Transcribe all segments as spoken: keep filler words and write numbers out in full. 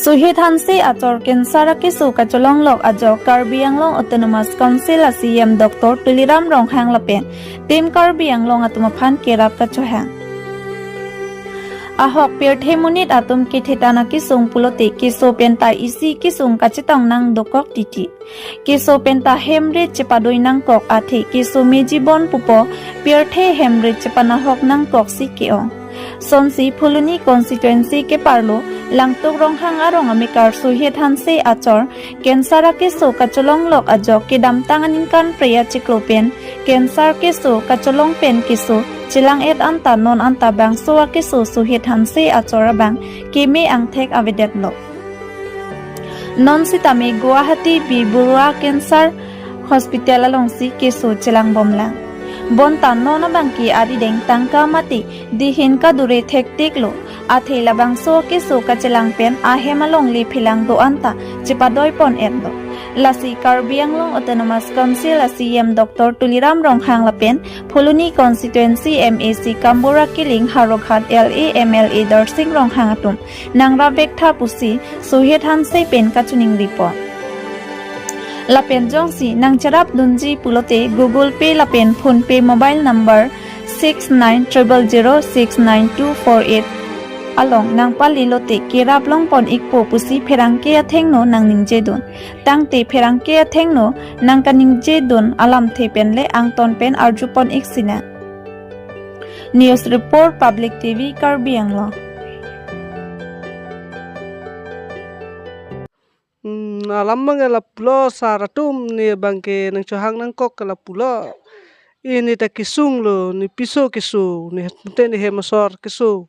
Suhit Hanse achor cancer akeso kacholonglok ajok Karbi Anglong Autonomous Council a C E M Doctor Tuliram Ronghang lapen Team Karbi Anglong atum aphan kerap kachohang. Ahok pirthe monit atum kethe tan akesung pulote keso penta isi kesung kachetong nang dokok titi. Keso penta hemrit chepadoi nangkok athe keso meji bon pupo pirthe hemrit chepanahok nangkok si ke-ong. Sonsi Phuloni constituency keparlo Langtuk Ronghang arong amekar Suhit Hanse achor cancer akeso kacholonglok ajok kedamtang aningkan prea chiklo pen cancer keso kacholong pen keso chelang-et anta non anta bangso akeso Suhit Hanse achor abang keme angthek avedetlo. Non sitame Guwahati B Borua Cancer Hospital alongsi keso chelangbomlang. Bonta non abangke arideng tangka mate dihin kadure thektiklo. Athe labangso keso kachelang pen ahem alongle phelang do-anta chepadoi pon-etlo. Lasi Karbi Anglong Autonomous Council a C E M Doctor Tuliram Ronghang lapen Phuloni Constituency M A C Kambura Killing, Howraghat L A M L A Darsing Ronghang atum nangrap vektha pusi Suhit Hanse pen kachiningri pon. Lapen jongsi nangcherap dunji pulote Google Pay lapen PhonePe mobile number six nine triple zero six nine two four eight along nangpali lote kerap long pon-ikpo pusi pherangke athengno nangningje dun. Tangte pherangke athengno nangkaningje dun alamthe penle angton pen arju pon-ik sinang. News report, Public T V, Karbi Anglong. Hmm, alam abangke lapulo sar atum, ne abangke nangchohang nangkok ke lapulo. Ini ta kesunglo, ne piso keso, ne te ne hem asor keso.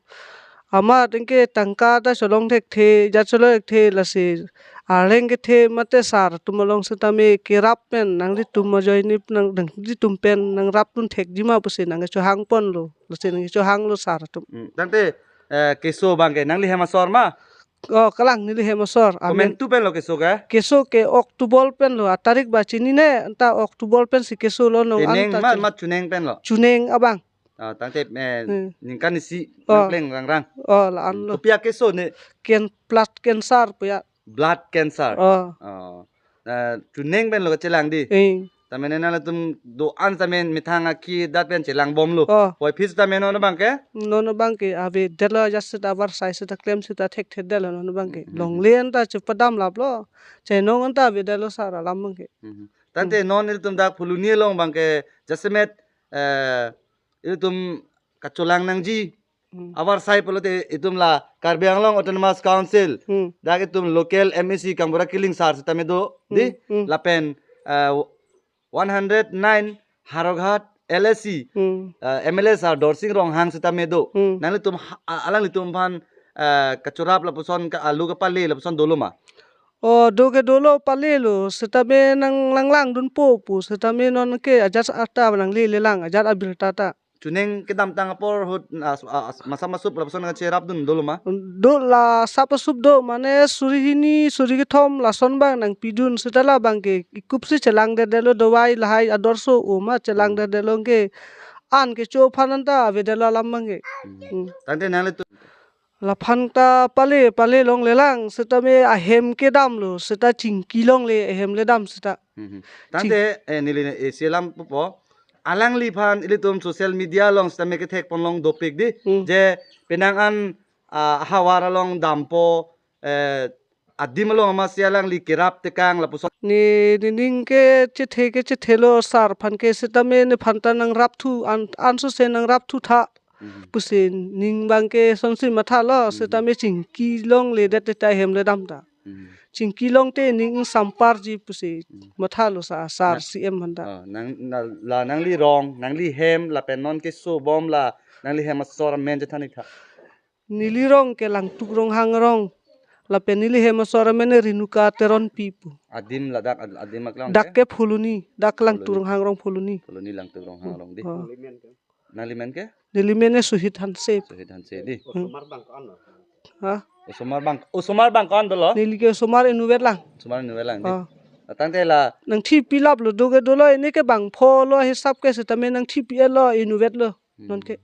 Amat anke tangka ta cholong thekthe, jat cholong thekthe, lasi arleng kethe mate sar atum along setame kerap pen nanglitum ajoine nang, nanglitum pen nangrap dun thekji ma pusi nangkechohang ponlo. Lasi nangkechohanglo sar atum. Hmm, tangte, eh, keso abangke nangli hem asor ma? Oh, kalang neli hem asor. Amen. Komantu penlo keso ke? Keso ke October penlo, atarik ba chinine, anta October pensi kesolo non. Teneng anta ma, chun-, ma chuneng penlo? Chuneng abang. Ah, tangte, eh, hmm, ningkan isi, oh, nangpleng rangrang. Oh, la-anlo. Hmm, kopi akeso ne? Ken-, blood cancer pu ya. Blood cancer. Oh. Oh. Eh, chuneng penlo kachelang di. Eh. Tame nanglitum do-an tame methang akhi dat pen chelangbomlo. Oh. Puvoiphit tame non abangke? Non abangke avedetlo, ajat seta avarsai seta klem seta thekthedetlo non abangke. Hmm, hmm, hmm. Longle anta chepadam laplo. Chenong anta avedetlo sar alam abangke. Hmm, hmm. Tangte, hmm, non ilitum dak Phuloni along abangke jasemet, eh, ilitum kacholang nangji. Hmm. Avarsai pulote itum la Karbi Anglong Autonomous Council. Hmm. Dak itum local M A C Kambura Killing sar setame do, hmm, di, hmm, lapen, eh, one hundred nine Howraghat L A C, hmm, eh, M L A sar Darsing Ronghang setame do. Hmm. Nanglitum ha-, a-, alanglitum aphan, eh, kachorap lapuson ke alu kepale lapuson dolo ma? Oh, do ke dolo, palelo, setame nanglanglang dunpo pu, setame non ke ajat ata nanglelelang, ajat abirta ta. Chuneng kedamtang apor ahut, as-, as-, masap masup lapuson nangcherap dun dolo ma? Do, la sap asup do, mane suri hini, suri kethom lason abang nangpidun, seta la abangke ikupsi chelangdedetlo, dawai lahai ador so-o ma chelangdedetlo ke, an kecho aphan anta avedetlo alam abangke. Hmm. Hmm. Tangte nanglitum? Laphan ta pale, pale longlelang, setame ahem kedamlo, seta chingki longle ahem ledam seta. Hmm, hmm. Ching- Tangte, eh, neli, eh, selam pupo. Alangliphan ilitum social media along setame kethek ponlong dopik di. Hmm. Je penang an, ah, havar along dampo, eh, adim along amatsi alangli kerap tekang lapuson. Ne, nening ke chethe ke chethelo sar aphan ke, setame nephan ta nangrapthu an, ansose nangrapthu tha. Mhm. Pusi ning abangke sonsi mathalo, mhm, setame chingki longledet te ta ahem ledam ta. Mhm. Chingki longte ning samparji pusi, mhm, mathalo sa, sar, na, C M aphanta. Ah, nang, na, la nangli rong, nangli hem, lapen non kesobom la, nangli hem asor amen chethan-ik tha. Neli rong ke Langtuk Ronghang arong. Lapen neli hem asor amen Renuka Teronpi pu. Adim ladak ad-, adim aklang dak ke? Ke Phuloni, dak Langtuk, Phuloni. Ronghang arong Phuloni. Phuloni Langtuk Ronghang, hmm, arong di. Oh. Nangli men ke? Neli men Suhit Hanse. Suhit Hanse di. Hmm. Osomar abang ko-an lo? Ha? Osomar abang, osomar abang ko-an dolo? Neli ke osomar inutvet lang. Osomar inutvet lang di. Oh. Tangte la nangthipilaplo, do ke dolo, ini ke bangpho lo hisap ke, setame nangthipi-etlo, inutvetlo. Hmm. Non ke.